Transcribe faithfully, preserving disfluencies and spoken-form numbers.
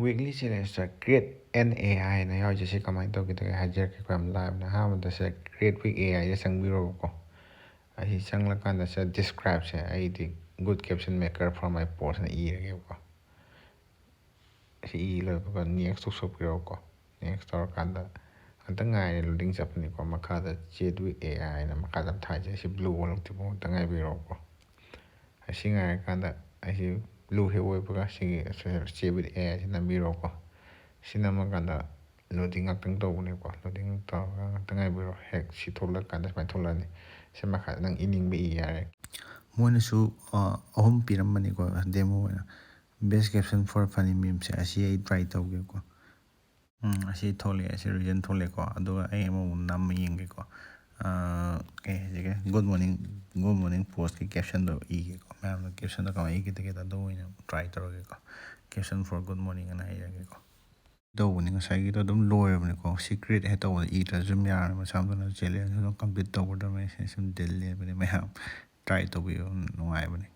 Weekly challenge create an AI ꯍꯥꯏꯅ ꯌꯥꯎꯔꯤꯁꯦ, ꯁꯤ ꯀꯃꯥꯏꯅ ꯇꯧꯒꯦ ꯇꯧꯒꯦ ꯍꯥꯏꯖꯔꯛꯀꯦꯀꯣ꯫ ꯌꯥꯝ ꯂꯥꯏꯕꯅꯦ꯫ ꯑꯍꯥꯟꯕꯗ ꯁꯦ create with AI ꯗ ꯆꯪꯕꯤꯔꯣꯕꯀꯣ꯫ ꯑꯁꯤ ꯆꯪꯂꯀꯥꯟꯗ ꯁꯦ describe ꯁꯦ ꯑꯩꯗꯤ good caption maker for my post ꯅ ꯏꯔꯒꯦꯕꯀꯣ꯫ ꯁꯤ ꯏ ꯂꯣꯏꯕꯒ next ꯇꯧꯊꯣꯛꯄꯤꯔꯣꯀꯣ꯫ Next ꯇꯧꯔꯀꯥꯟꯗ ꯉꯥꯛꯇꯪ ꯉꯥꯏꯔꯦ, loading ꯆꯠꯄꯅꯤꯀꯣ꯫ ꯃꯈꯥꯗ chat with AI ꯍꯥꯏꯅ ꯃꯈꯥꯗ ꯊꯥꯏꯁꯦ, ꯁꯤ blue ꯑꯣꯜꯂꯛꯇ꯭ꯔꯤꯐꯥꯎ ꯉꯥꯛꯇꯪ ꯉꯥꯏꯕꯤꯔꯣꯀꯣ꯫ ꯑꯁꯤ ꯉꯥꯏꯔꯀꯥꯟꯗ ꯑꯩꯁꯤ blue ꯍꯦꯛ ꯑꯣꯏꯕꯒ ꯁꯤꯒꯤ chat with AI ꯑꯁꯤ ꯅꯝꯕꯤꯔꯣꯀꯣ꯫ ꯁꯤ ꯅꯝꯃꯀꯥꯟꯗ loading ꯉꯥꯛꯇꯪ ꯇꯧꯕꯅꯦꯀꯣ꯫ Loading ꯇꯧꯔꯒ ꯉꯥꯛꯇꯪ ꯉꯥꯏꯕꯤꯔꯣ꯫ ꯍꯦꯛ ꯁꯤ ꯊꯣꯛꯂꯛꯀꯥꯟꯗ ꯁꯨꯃꯥꯏꯅ ꯊꯣꯛꯂꯛꯑꯅꯤ꯫ ꯁꯤ ꯃꯈꯥꯗ ꯅꯪ ꯏꯅꯤꯡꯕ ꯏ ꯌꯥꯔꯦ꯫ ꯃꯣꯏꯅꯁꯨ, ꯑ, ꯑꯍꯨꯝ ꯄꯤꯔꯝꯕꯅꯤꯀꯣ demo ꯑꯣꯏꯅ꯫ Best caption for funny meme ꯁꯦ ꯑꯁꯤ ꯑꯩ try ꯇꯧꯒꯦꯀꯣ꯫ ꯎꯝ, ꯑꯁꯤ ꯊꯣꯛꯂꯛꯑꯦ, ꯑꯁꯤ result ꯊꯣꯛꯂꯛꯑꯦꯀꯣ꯫ ꯑꯗꯨꯒ ꯑꯩ ꯑꯃꯃꯨꯛ ꯅꯝꯃ ꯌꯦꯡꯒꯦꯀꯣ꯫ ꯑ, ꯀꯩ ꯍꯥꯏꯁꯤꯒꯦ? Good morning, good morning post ꯀꯤ caption ꯗꯣ ꯏꯒꯦꯀꯣ꯫ ꯃꯌꯥꯝꯅ caption ꯗꯣ ꯀꯃꯥꯏꯅ ꯏꯒꯦ ꯇꯧꯒꯦꯗꯣ ꯑꯗꯨ ꯑꯣꯏꯅ try ꯇꯧꯔꯒꯦꯀꯣ꯫ Caption for good morning ꯑꯅ ꯍꯥꯏꯔꯒꯦꯀꯣ꯫ ꯇꯧꯕꯅꯤ, ꯉꯁꯥꯏꯒꯤꯗꯣ ꯑꯗꯨꯝ ꯂꯣꯏꯔꯕꯅꯤꯀꯣ꯫ Secret ꯍꯦꯛ ꯇꯧꯕꯗ ꯏꯗ꯭ꯔꯁꯨ ꯑꯗꯨꯝ ꯌꯥꯔꯕꯅꯤ, ꯃꯁꯥ ꯃꯊꯟꯇ challenge ꯑꯗꯨꯝ complete ꯇꯧꯒꯗꯕꯅꯤ꯫ ꯁꯤ ꯁꯨꯝ ꯗꯤꯜ ꯂꯦꯟꯕꯅꯤ ꯃꯌꯥꯝ꯫ Try ꯇꯧꯕꯤꯌꯨ, ꯅꯨꯡꯉꯥꯏꯕꯅꯤ꯫